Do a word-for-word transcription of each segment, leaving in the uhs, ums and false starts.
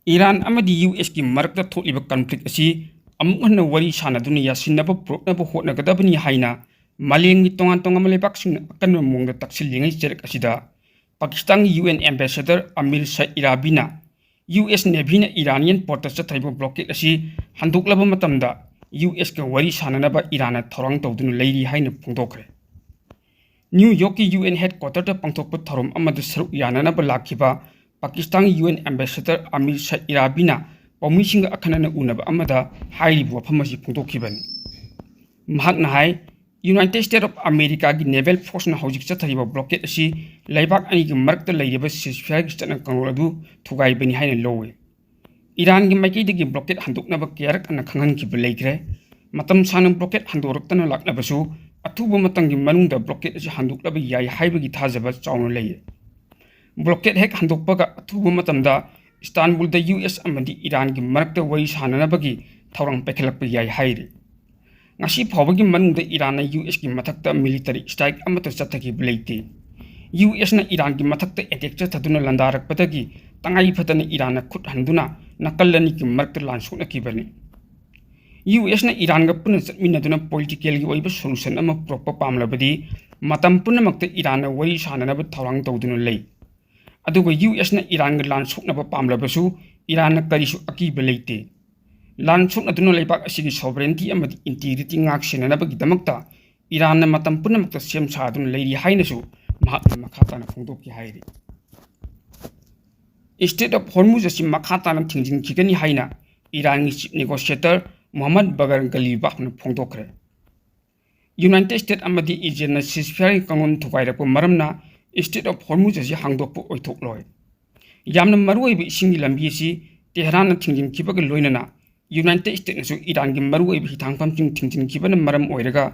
Iran ꯑꯃꯗꯤ U ꯑꯦꯁꯀꯤ ꯃꯔꯛꯇ ꯊꯣꯛꯂꯤꯕ conflict ꯑꯁꯤ ꯑꯃꯨꯛ ꯍꯟꯅ ꯋꯥꯔꯤ ꯁꯥꯅꯗꯨꯅ ꯌꯥꯁꯤꯟꯅꯕ ꯄꯨꯔꯛꯅꯕ ꯍꯣꯠꯅꯒꯗꯕꯅꯤ ꯍꯥꯏꯅ ꯃꯥꯂꯦꯝꯒꯤ ꯇꯣꯉꯥꯟ ꯇꯣꯉꯥꯟꯕ ꯂꯩꯕꯥꯛꯁꯤꯡꯅ ꯑꯀꯟꯕ ꯃꯑꯣꯡꯗ ꯇꯛꯁꯤꯜꯂꯤꯉꯩ ꯆꯩꯔꯛ ꯑꯁꯤꯗ ꯄꯥꯀꯤꯁꯇꯥꯟꯒꯤ ꯌꯨ ꯑꯦꯟ ambassador ꯑꯃꯤꯔ ꯁꯥ ꯏꯔꯥꯕꯤꯅ ꯌꯨ ꯑꯦꯁ Navyꯅ Iranian portꯇ ꯆꯠꯊꯔꯤꯕ blockade ꯑꯁꯤ ꯍꯟꯗꯣꯛꯂꯕ ꯃꯇꯝꯗ ꯌꯨ ꯑꯦꯁꯀ ꯋꯥꯔꯤ ꯁꯥꯅꯅꯕ ꯏꯔꯥꯟꯅ ꯊꯧꯔꯥꯡ ꯇꯧꯗꯨꯅ ꯂꯩꯔꯤ ꯍꯥꯏꯅ ꯐꯣꯡꯗꯣꯛꯈ꯭ꯔꯦ꯫ ꯅ꯭ꯌꯨ ꯌꯣꯔꯛꯀꯤ ꯌꯨ ꯑꯦꯟ headquarterꯗ ꯄꯥꯡꯊꯣꯛꯄ ꯊꯧꯔꯝ ꯑꯃꯗ ꯁꯔꯨꯛ ꯌꯥꯅꯅꯕ ꯂꯥꯛꯈꯤꯕ ꯄꯥꯀꯤꯁꯇꯥꯟꯒꯤ ꯌꯨ ꯑꯦꯟ ambassador ꯑꯃꯤꯔ ꯁꯥ ꯏꯔꯥꯕꯤꯅ ꯄꯥꯎꯃꯤꯁꯤꯡꯒ ꯑꯈꯟꯅꯅ ꯎꯅꯕ ꯑꯃꯗ ꯍꯥꯏꯔꯤꯕ ꯋꯥꯐꯝ ꯑꯁꯤ ꯐꯣꯡꯗꯣꯛꯈꯤꯕꯅꯤ꯫ ꯃꯍꯥꯛꯅ ꯍꯥꯏ, United States of Americaꯒꯤ naval forceꯅ ꯍꯧꯖꯤꯛ ꯆꯠꯊꯔꯤꯕ blockade ꯑꯁꯤ ꯂꯩꯕꯥꯛ ꯑꯅꯤꯒꯤ ꯃꯔꯛꯇ ꯂꯩꯔꯤꯕ ceasefireꯒꯤ ꯆꯠꯅ ꯀꯥꯡꯂꯣꯟ ꯑꯗꯨ ꯊꯨꯒꯥꯏꯕꯅꯤ ꯍꯥꯏꯅ ꯂꯧꯏ꯫ ꯏꯔꯥꯟꯒꯤ ꯃꯥꯏꯀꯩꯗꯒꯤ blockade ꯍꯟꯗꯣꯛꯅꯕ ꯀꯌꯥꯔꯛ ꯍꯟꯅ ꯈꯪꯍꯟꯈꯤꯕ ꯂꯩꯈ꯭ꯔꯦ꯫ ꯃꯇꯝ ꯁꯥꯡꯅ blockade ꯍꯟꯗꯣꯔꯛꯇꯅ ꯂꯥꯛꯂꯕꯁꯨ, ꯑꯊꯨꯕ ꯃꯇꯝꯒꯤ ꯃꯅꯨꯡꯗ blockade ꯑꯁꯤ ꯍꯟꯗꯣꯛꯂꯕ ꯌꯥꯏ ꯍꯥꯏꯕꯒꯤ ꯊꯥꯖꯕ ꯆꯥꯎꯅ ꯂꯩ꯫ Blockade ꯍꯦꯛ ꯍꯟꯗꯣꯛꯄꯒ ꯑꯊꯨꯕ ꯃꯇꯝꯗ ꯏꯁꯇꯥꯟꯕꯨꯜꯗ ꯌꯨ ꯑꯦꯁ ꯑꯃꯗꯤ ꯏꯔꯥꯟꯒꯤ ꯃꯔꯛꯇ ꯋꯥꯔꯤ ꯁꯥꯅꯅꯕꯒꯤ ꯊꯧꯔꯥꯡ ꯄꯥꯏꯈꯠꯂꯛꯄ ꯌꯥꯏ ꯍꯥꯏꯔꯤ꯫ ꯉꯁꯤ ꯐꯥꯎꯕꯒꯤ ꯃꯅꯨꯡꯗ ꯏꯔꯥꯟꯅ ꯌꯨ ꯑꯦꯁꯀꯤ ꯃꯊꯛꯇ military strike ꯑꯃꯠꯇ ꯆꯠꯊꯈꯤꯕ ꯂꯩꯇꯦ꯫ ꯌꯨ ꯑꯦꯁꯅ ꯏꯔꯥꯟꯒꯤ ꯃꯊꯛꯇ attack ꯆꯠꯊꯗꯨꯅ ꯂꯥꯟꯗꯥꯔꯛꯄꯗꯒꯤ ꯇꯉꯥꯏ ꯐꯗꯅ ꯏꯔꯥꯟꯅ ꯈꯨꯠ ꯍꯟꯗꯨꯅ ꯅꯥꯀꯜ ꯑꯅꯤꯒꯤ ꯃꯔꯛꯇ ꯂꯥꯟ ꯁꯣꯛꯅꯈꯤꯕꯅꯤ꯫ ꯌꯨ ꯑꯦꯁꯅ ꯏꯔꯥꯟꯒ ꯄꯨꯟꯅ ꯆꯠꯃꯤꯟꯅꯗꯨꯅ politicalꯒꯤ ꯑꯣꯏꯕ solution ꯑꯃ ꯄꯨꯔꯛꯄ ꯄꯥꯝꯂꯕꯗꯤ ꯃꯇꯝ ꯄꯨꯝꯅꯃꯛꯇ ꯏꯔꯥꯟꯅ ꯋꯥꯔꯤ ꯁꯥꯅꯅꯕ ꯊꯧꯔꯥꯡ ꯇꯧꯗꯨꯅ ꯂꯩ꯫ ꯑꯗꯨꯒ ꯌꯨ ꯑꯦꯁꯅ ꯏꯔꯥꯟꯒ ꯂꯥꯟ ꯁꯣꯛꯅꯕ ꯄꯥꯝꯂꯕꯁꯨ ꯏꯔꯥꯟꯅ ꯀꯔꯤꯁꯨ ꯑꯀꯤꯕ ꯂꯩꯇꯦ꯫ ꯂꯥꯟ ꯁꯣꯛꯅꯗꯨꯅ ꯂꯩꯕꯥꯛ ꯑꯁꯤꯒꯤ sovereignty ꯑꯃꯗꯤ integrity ꯉꯥꯛ ꯁꯦꯟꯅꯅꯕꯒꯤꯗꯃꯛꯇ ꯏꯔꯥꯟꯅ ꯃꯇꯝ ꯄꯨꯝꯅꯃꯛꯇ ꯁꯦꯝ ꯁꯥꯗꯨꯅ ꯂꯩꯔꯤ ꯍꯥꯏꯅꯁꯨ ꯃꯍꯥꯛꯅ ꯃꯈꯥ ꯇꯥꯅ ꯐꯣꯡꯗꯣꯛꯈꯤ ꯍꯥꯏꯔꯤ꯫ Strait of Hormuz ꯑꯁꯤ ꯃꯈꯥ ꯇꯥꯅ ꯊꯤꯡꯖꯤꯟꯈꯤꯒꯅꯤ ꯍꯥꯏꯅ ꯏꯔꯥꯟꯒꯤ chief negotiator ꯃꯣꯍꯝꯃꯗ ꯕꯒꯔ ꯒꯂꯤꯕꯥꯐꯅ ꯐꯣꯡꯗꯣꯛꯈ꯭ꯔꯦ꯫ United States ꯑꯃꯗꯤ Israelꯅ ceasefireꯒꯤ ꯀꯥꯡꯂꯣꯟ ꯊꯨꯒꯥꯏꯔꯛꯄ ꯃꯔꯝꯅ Strait of Hormuz ꯑꯁꯤ ꯍꯥꯡꯗꯣꯛꯄ ꯑꯣꯏꯊꯣꯛꯂꯣꯏ꯫ ꯌꯥꯝꯅ ꯃꯔꯨꯑꯣꯏꯕ ꯏꯁꯤꯡꯒꯤ ꯂꯝꯕꯤ ꯑꯁꯤ ꯇꯦꯍꯔꯥꯟꯅ ꯊꯤꯡꯖꯤꯟꯈꯤꯕꯒ ꯂꯣꯏꯅꯅ United Statesꯅꯁꯨ ꯏꯔꯥꯟꯒꯤ ꯃꯔꯨꯑꯣꯏꯕ ꯍꯤꯊꯥꯡꯐꯝꯁꯤꯡ ꯊꯤꯡꯖꯤꯟꯈꯤꯕꯅ ꯃꯔꯝ ꯑꯣꯏꯔꯒ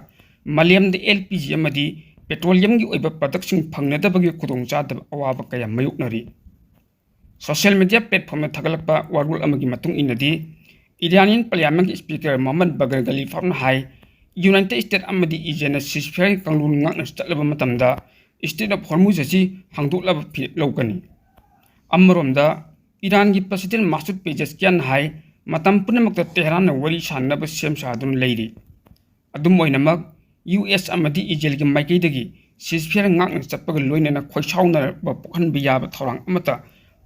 ꯃꯥꯂꯦꯝꯗ L P G ꯑꯃꯗꯤ petroleumꯒꯤ ꯑꯣꯏꯕ productꯁꯤꯡ ꯐꯪꯅꯗꯕꯒꯤ ꯈꯨꯗꯣꯡꯆꯥꯗꯕ ꯑꯋꯥꯕ ꯀꯌꯥ ꯃꯥꯌꯣꯛꯅꯔꯤ꯫ Social media platformꯗ ꯊꯥꯒꯠꯂꯛꯄ ꯋꯥꯔꯣꯜ ꯑꯃꯒꯤ ꯃꯇꯨꯡ ꯏꯟꯅꯗꯤ, Iranian parliamentꯀꯤ speaker ꯃꯣꯍꯝꯃꯗ ꯕꯒꯔ ꯒꯂꯤꯐꯥꯞꯅ ꯍꯥꯏ, United States ꯑꯃꯗꯤ Israelꯅ ceasefireꯒꯤ ꯀꯥꯡꯂꯣꯟ ꯉꯥꯛꯅ ꯆꯠꯂꯕ ꯃꯇꯝꯗ Strait of Hormuz ꯑꯁꯤ ꯍꯥꯡꯗꯣꯛꯂꯕ ꯐꯤꯔꯦꯞ ꯂꯧꯒꯅꯤ꯫ ꯑꯃꯔꯣꯝꯗ, ꯏꯔꯥꯟꯒꯤ ꯄ꯭ꯔꯁꯤꯗꯦꯟ ꯃꯥꯁꯨꯗ ꯄꯦꯖꯦꯁꯀꯤꯌꯥꯟ ꯍꯥꯏ, ꯃꯇꯝ ꯄꯨꯝꯅꯃꯛꯇ ꯇꯦꯍꯔꯥꯟꯅ ꯋꯥꯔꯤ ꯁꯥꯟꯅꯅꯕ ꯁꯦꯝ ꯁꯥꯗꯨꯅ ꯂꯩꯔꯤ꯫ ꯑꯗꯨꯝ ꯑꯣꯏꯅꯃꯛ, ꯌꯨ ꯑꯦꯁ ꯑꯃꯗꯤ ꯏꯖꯔꯦꯜꯒꯤ ꯃꯥꯏꯀꯩꯗꯒꯤ ꯁꯤꯖꯐꯤꯌꯔ ꯉꯥꯛꯅ ꯆꯠꯄꯒ ꯂꯣꯏꯅꯅ ꯈꯣꯏꯁꯥꯎꯅꯔꯕ ꯄꯣꯛꯍꯟꯕ ꯌꯥꯕ ꯊꯧꯔꯥꯡ ꯑꯃꯠꯇ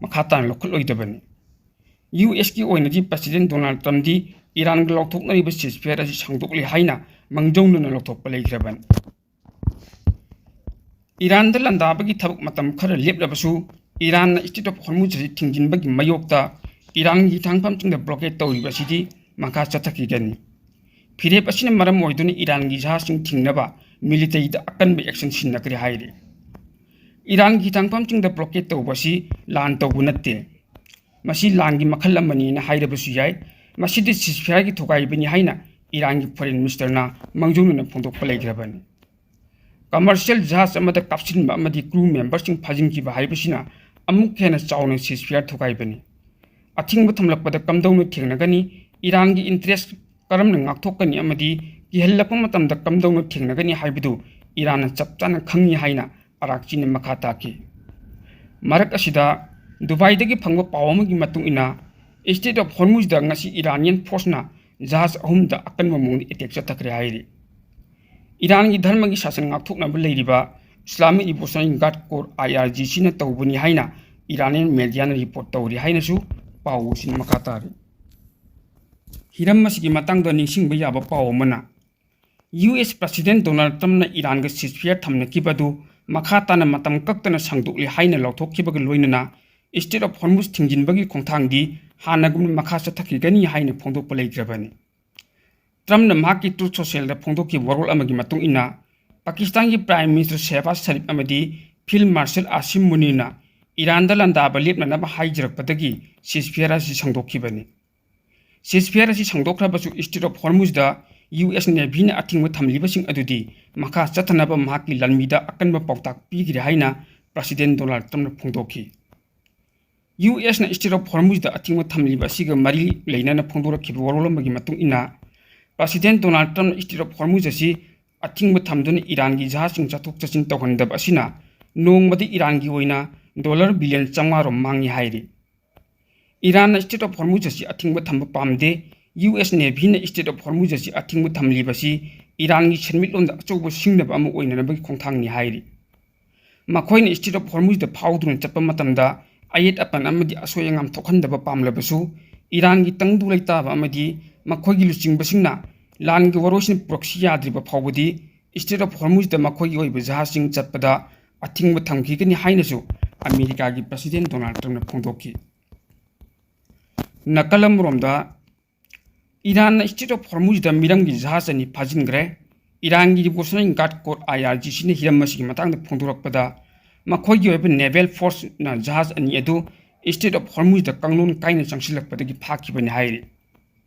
ꯃꯈꯥ ꯇꯥꯅ ꯂꯧꯈꯠꯂꯣꯏꯗꯕꯅꯤ꯫ ꯌꯨ ꯑꯦꯁꯀꯤ ꯑꯣꯏꯅꯗꯤ ꯄ꯭ꯔꯁꯤꯗꯦꯟ ꯗꯣꯅꯥꯜꯗ ꯇ꯭ꯔꯝꯞꯗꯤ ꯏꯔꯥꯟꯒ ꯂꯥꯎꯊꯣꯛꯅꯔꯤꯕ ꯁꯤꯖꯐꯤꯌꯔ ꯑꯁꯤ ꯁꯥꯡꯗꯣꯛꯂꯦ ꯍꯥꯏꯅ ꯃꯥꯡꯖꯧꯅꯅ ꯂꯥꯎꯊꯣꯛꯄ ꯂꯩꯈ꯭ꯔꯕꯅꯤ꯫ ꯏꯔꯥꯟꯗ ꯂꯥꯟꯗꯥꯕꯒꯤ ꯊꯕꯛ ꯃꯇꯝ ꯈꯔ ꯂꯦꯞꯂꯕꯁꯨ, ꯏꯔꯥꯟꯅ ꯁ꯭ꯇ꯭ꯔꯦꯠ ꯑꯣꯐ ꯍꯣꯔꯃꯨꯖ ꯑꯁꯤ ꯊꯤꯡꯖꯤꯟꯕꯒꯤ ꯃꯥꯌꯣꯛꯇ ꯏꯔꯥꯟꯒꯤ ꯍꯤꯊꯥꯡꯐꯝꯁꯤꯡꯗ ꯕ꯭ꯂꯣꯀꯦꯠ ꯇꯧꯔꯤꯕ ꯑꯁꯤꯗꯤ ꯃꯈꯥ ꯆꯠꯊꯈꯤꯒꯅꯤ꯫ ꯐꯤꯔꯦꯞ ꯑꯁꯤꯅ ꯃꯔꯝ ꯑꯣꯏꯗꯨꯅ ꯏꯔꯥꯟꯒꯤ ꯖꯍꯥꯖꯁꯤꯡ ꯊꯤꯡꯅꯕ ꯃꯤꯂꯤꯇꯔꯤꯗ ꯑꯀꯟꯕ ꯑꯦꯛꯁꯟ ꯁꯤꯖꯤꯟꯅꯈ꯭ꯔꯦ ꯍꯥꯏꯔꯤ꯫ ꯏꯔꯥꯟꯒꯤ ꯍꯤꯊꯥꯡꯐꯝꯁꯤꯡꯗ ꯕ꯭ꯂꯣꯀꯦꯠ ꯇꯧꯕ ꯑꯁꯤ ꯂꯥꯟ ꯇꯧꯕ ꯅꯠꯇꯦ꯫ ꯃꯁꯤ ꯂꯥꯟꯒꯤ ꯃꯈꯜ ꯑꯃꯅꯤꯅ ꯍꯥꯏꯔꯕꯁꯨ ꯌꯥꯏ꯫ ꯃꯁꯤꯗꯤ ꯁꯤꯖꯐꯤꯌꯔꯒꯤ ꯊꯨꯒꯥꯏꯕꯅꯤ ꯍꯥꯏꯅ ꯏꯔꯥꯟꯒꯤ ꯐꯣꯔꯦꯟ ꯃꯤꯅꯤꯁꯇꯔꯅ ꯃꯥꯡꯖꯧꯅꯅ ꯐꯣꯡꯗꯣꯛꯄ ꯂꯩꯈ꯭ꯔꯕꯅꯤ꯫ ꯀꯃꯔꯁꯤꯌꯦꯜ ꯖꯍꯥꯖ ꯑꯃꯗ ꯀꯥꯞꯁꯤꯟꯕ ꯑꯃꯗꯤ ꯀ꯭ꯔꯨ ꯃꯦꯝꯕꯔꯁꯤꯡ ꯐꯥꯖꯤꯟꯈꯤꯕ ꯍꯥꯏꯕꯁꯤꯅ ꯑꯃꯨꯛ ꯍꯦꯟꯅ ꯆꯥꯎꯅ ꯁꯤꯖꯐꯤꯌꯔ ꯊꯨꯒꯥꯏꯕꯅꯤ꯫ ꯑꯊꯤꯡꯕ ꯊꯝꯂꯛꯄꯗ ꯀꯝꯗꯧꯅ ꯊꯦꯡꯅꯒꯅꯤ, ꯏꯔꯥꯟꯒꯤ ꯏꯟꯇꯔꯦꯁ ꯀꯔꯝꯅ ꯉꯥꯛꯊꯣꯛꯀꯅꯤ ꯑꯃꯗꯤ ꯀꯤꯍꯜꯂꯛꯄ ꯃꯇꯝꯗ ꯀꯝꯗꯧꯅ ꯊꯦꯡꯅꯒꯅꯤ ꯍꯥꯏꯕꯗꯨ ꯏꯔꯥꯟꯅ ꯆꯞ ꯆꯥꯅ ꯈꯪꯏ ꯍꯥꯏꯅ ꯑꯔꯥꯛꯆꯤꯅ ꯃꯈꯥ ꯇꯥꯈꯤ꯫ ꯃꯔꯛ ꯑꯁꯤꯗ, ꯗꯨꯕꯥꯏꯗꯒꯤ ꯐꯪꯕ ꯄꯥꯎ ꯑꯃꯒꯤ ꯃꯇꯨꯡ ꯏꯟꯅ, ꯁ꯭ꯇ꯭ꯔꯦꯠ ꯑꯣꯐ ꯍꯣꯔꯃꯨꯖꯗ ꯉꯁꯤ ꯏꯔꯥꯅꯤꯌꯟ ꯐꯣꯔꯁꯅ ꯖꯍꯥꯖ ꯑꯍꯨꯝꯗ ꯑꯀꯟꯕ ꯃꯑꯣꯡꯗ ꯑꯦꯇꯦꯛ ꯆꯠꯊꯈ꯭ꯔꯦ ꯍꯥꯏꯔꯤ꯫ ꯏꯔꯥꯟꯒꯤ ꯙꯔꯃꯒꯤ ꯁꯥꯁꯟ ꯉꯥꯛꯊꯣꯛꯅꯕ ꯂꯩꯔꯤꯕ ꯏꯁꯂꯥꯃꯤꯛ ꯔꯤꯚꯣꯂꯨꯁꯅꯔꯤ ꯒꯥꯔꯗ ꯀꯣꯔ, ꯑꯥꯏ ꯑꯥꯔ ꯖꯤꯁꯤꯅ ꯇꯧꯕꯅꯤ ꯍꯥꯏꯅ ꯏꯔꯥꯅꯤꯌꯟ ꯃꯦꯗꯤꯌꯥꯅ ꯔꯤꯄꯣꯔꯠ ꯇꯧꯔꯤ ꯍꯥꯏꯅꯁꯨ ꯄꯥꯎ ꯑꯁꯤꯅ ꯃꯈꯥ ꯇꯥꯔꯤ꯫ ꯍꯤꯔꯝ ꯑꯁꯤꯒꯤ ꯃꯇꯥꯡꯗ ꯅꯤꯡꯁꯤꯡꯕ ꯌꯥꯕ ꯄꯥꯎ ꯑꯃꯅ, ꯌꯨ ꯑꯦꯁ ꯄ꯭ꯔꯁꯤꯗꯦꯟ ꯗꯣꯅꯥꯜꯗ ꯇ꯭ꯔꯝꯞꯅ ꯏꯔꯥꯟꯒ ꯁꯤꯖꯐꯤꯌꯔ ꯊꯝꯅꯈꯤꯕ ꯑꯗꯨ ꯃꯈꯥ ꯇꯥꯅ ꯃꯇꯝ ꯀꯛꯇꯅ ꯁꯥꯡꯗꯣꯛꯂꯦ ꯍꯥꯏꯅ ꯂꯥꯎꯊꯣꯛꯈꯤꯕꯒ ꯂꯣꯏꯅꯅ ꯁ꯭ꯇ꯭ꯔꯦꯠ ꯑꯣꯐ ꯍꯣꯔꯃꯨꯖ ꯊꯤꯡꯖꯤꯟꯕꯒꯤ ꯈꯣꯡꯊꯥꯡꯗꯤ ꯍꯥꯟꯅꯒꯨꯝꯅ ꯃꯈꯥ ꯆꯠꯊꯈꯤꯒꯅꯤ ꯍꯥꯏꯅ ꯐꯣꯡꯗꯣꯛꯄ ꯂꯩꯈ꯭ꯔꯕꯅꯤ꯫ ꯇ꯭ꯔꯝꯞꯅ ꯃꯍꯥꯛꯀꯤ ꯇ꯭ꯔꯨꯊ ꯁꯣꯁꯤꯌꯦꯜꯗ ꯐꯣꯡꯗꯣꯛꯈꯤꯕ ꯋꯥꯔꯣꯜ ꯑꯃꯒꯤ ꯃꯇꯨꯡ ꯏꯟꯅ, ꯄꯥꯀꯤꯁꯇꯥꯟꯒꯤ ꯄ꯭ꯔꯥꯏꯝ ꯃꯤꯅꯤꯁꯇꯔ ꯁꯦꯍꯕꯥꯖ ꯁꯔꯤꯐ ꯑꯃꯗꯤ ꯐꯤꯜꯗ ꯃꯥꯔꯁꯦꯜ ꯑꯥꯁꯤꯝ ꯃꯨꯅꯤꯔꯅ ꯏꯔꯥꯟꯗ ꯂꯥꯟꯗꯥꯕ ꯂꯦꯞꯅꯅꯕ ꯍꯥꯏꯖꯔꯛꯄꯗꯒꯤ ꯁꯤꯖꯐꯤꯌꯔ ꯑꯁꯤ ꯁꯥꯡꯗꯣꯛꯈꯤꯕꯅꯤ꯫ ꯁꯤꯖꯐꯤꯌꯔ ꯑꯁꯤ ꯁꯥꯡꯗꯣꯛꯈ꯭ꯔꯕꯁꯨ, ꯁ꯭ꯇ꯭ꯔꯦꯠ ꯑꯣꯐ ꯍꯣꯔꯃꯨꯖꯗ ꯌꯨ ꯑꯦꯁ ꯅꯦꯚꯤꯅ ꯑꯊꯤꯡꯕ ꯊꯝꯂꯤꯕꯁꯤꯡ ꯑꯗꯨꯗꯤ ꯃꯈꯥ ꯆꯠꯊꯅꯕ ꯃꯍꯥꯛꯀꯤ ꯂꯥꯟꯃꯤꯗ ꯑꯀꯟꯕ ꯄꯥꯎꯇꯥꯛ ꯄꯤꯈ꯭ꯔꯦ ꯍꯥꯏꯅ ꯄ꯭ꯔꯁꯤꯗꯦꯟ ꯗꯣꯅꯥꯜꯗ ꯇ꯭ꯔꯝꯞꯅ ꯐꯣꯡꯗꯣꯛꯈꯤ꯫ ꯌꯨ ꯑꯦꯁꯅ ꯁ꯭ꯇ꯭ꯔꯦꯠ ꯑꯣꯐ ꯍꯣꯔꯃꯨꯖꯗ ꯑꯊꯤꯡꯕ ꯊꯝꯂꯤꯕ ꯑꯁꯤꯒ ꯃꯔꯤ ꯂꯩꯅꯅ ꯐꯣꯡꯗꯣꯔꯛꯈꯤꯕ ꯋꯥꯔꯣꯜ ꯑꯃꯒꯤ ꯃꯇꯨꯡ ꯏꯟꯅ, ꯄ꯭ꯔꯁꯤꯗꯦꯟ ꯗꯣꯅꯥꯜꯗ ꯇ꯭ꯔꯝꯞꯅ ꯁ꯭ꯇ꯭ꯔꯦꯠ ꯑꯣꯐ ꯍꯣꯔꯃꯨꯖ ꯑꯁꯤ ꯑꯊꯤꯡꯕ ꯊꯝꯗꯨꯅ ꯏꯔꯥꯟꯒꯤ ꯖꯍꯥꯖꯁꯤꯡ ꯆꯠꯊꯣꯛ ꯆꯠꯁꯤꯟ ꯇꯧꯍꯟꯗꯕ ꯑꯁꯤꯅ ꯅꯣꯡꯃꯗ ꯏꯔꯥꯟꯒꯤ ꯑꯣꯏꯅ ꯗꯣꯂꯔ ꯕꯤꯂꯤꯌꯟ ꯆꯥꯝꯃꯉꯥ ꯔꯣꯝ ꯃꯥꯡꯉꯤ ꯍꯥꯏꯔꯤ꯫ ꯏꯔꯥꯟꯅ Strait of Hormuz ꯑꯁꯤ ꯑꯊꯤꯡꯕ ꯊꯝꯕ ꯄꯥꯝꯗꯦ꯫ ꯌꯨ ꯑꯦꯁ Navyꯅ Strait of Hormuz ꯑꯁꯤ ꯑꯊꯤꯡꯕ ꯊꯝꯂꯤꯕꯁꯤ ꯏꯔꯥꯟꯒꯤ ꯁꯦꯟꯃꯤꯠꯂꯣꯟꯗ ꯑꯆꯧꯕ ꯁꯤꯡꯅꯕ ꯑꯃ ꯑꯣꯏꯅꯅꯕꯒꯤ ꯈꯣꯡꯊꯥꯡꯅꯤ ꯍꯥꯏꯔꯤ꯫ ꯃꯈꯣꯏꯅ Strait of Hormuzꯗ ꯐꯥꯎꯗꯨꯅ ꯆꯠꯄ ꯃꯇꯝꯗ ꯑꯌꯦꯠ ꯑꯄꯟ ꯑꯃꯗꯤ ꯑꯁꯣꯏ ꯑꯉꯥꯝ ꯊꯣꯛꯍꯟꯗꯕ ꯄꯥꯝꯂꯕꯁꯨ, ꯏꯔꯥꯟꯒꯤ ꯇꯪꯗꯨ ꯂꯩꯇꯥꯕ ꯑꯃꯗꯤ ꯃꯈꯣꯏꯒꯤ ꯂꯨꯆꯤꯡꯕꯁꯤꯡꯅ ꯂꯥꯟꯒꯤ ꯋꯥꯔꯣꯏꯁꯤꯟ ꯄꯨꯔꯛꯁꯤ ꯌꯥꯗ꯭ꯔꯤꯕ ꯐꯥꯎꯕꯗꯤ Strait of Hormuzꯗ ꯃꯈꯣꯏꯒꯤ ꯑꯣꯏꯕ ꯖꯍꯥꯖꯁꯤꯡ ꯆꯠꯄꯗ ꯑꯊꯤꯡꯕ ꯊꯝꯈꯤꯒꯅꯤ ꯍꯥꯏꯅꯁꯨ ꯑꯃꯦꯔꯤꯀꯥꯒꯤ President Donald Trumpꯅ ꯐꯣꯡꯗꯣꯛꯈꯤ꯫ ꯅꯥꯀꯜ ꯑꯃꯔꯣꯝꯗ, ꯏꯔꯥꯟꯅ Strait of Hormuzꯗ ꯃꯤꯔꯝꯒꯤ ꯖꯍꯥꯖ ꯑꯅꯤ ꯐꯥꯖꯤꯟꯈ꯭ꯔꯦ꯫ ꯏꯔꯥꯟꯒꯤ Revolutionary Guard Corps, IRGCꯅ ꯍꯤꯔꯝ ꯑꯁꯤꯒꯤ ꯃꯇꯥꯡꯗ ꯐꯣꯡꯗꯣꯔꯛꯄꯗ, ꯃꯈꯣꯏꯒꯤ ꯑꯣꯏꯕ naval forceꯅ ꯖꯍꯥꯖ ꯑꯅꯤ ꯑꯗꯨ Strait of Hormuzꯗ ꯀꯥꯡꯂꯣꯟ ꯀꯥꯏꯅ ꯆꯪꯁꯤꯜꯂꯛꯄꯗꯒꯤ ꯐꯥꯈꯤꯕꯅꯤ ꯍꯥꯏꯔꯤ꯫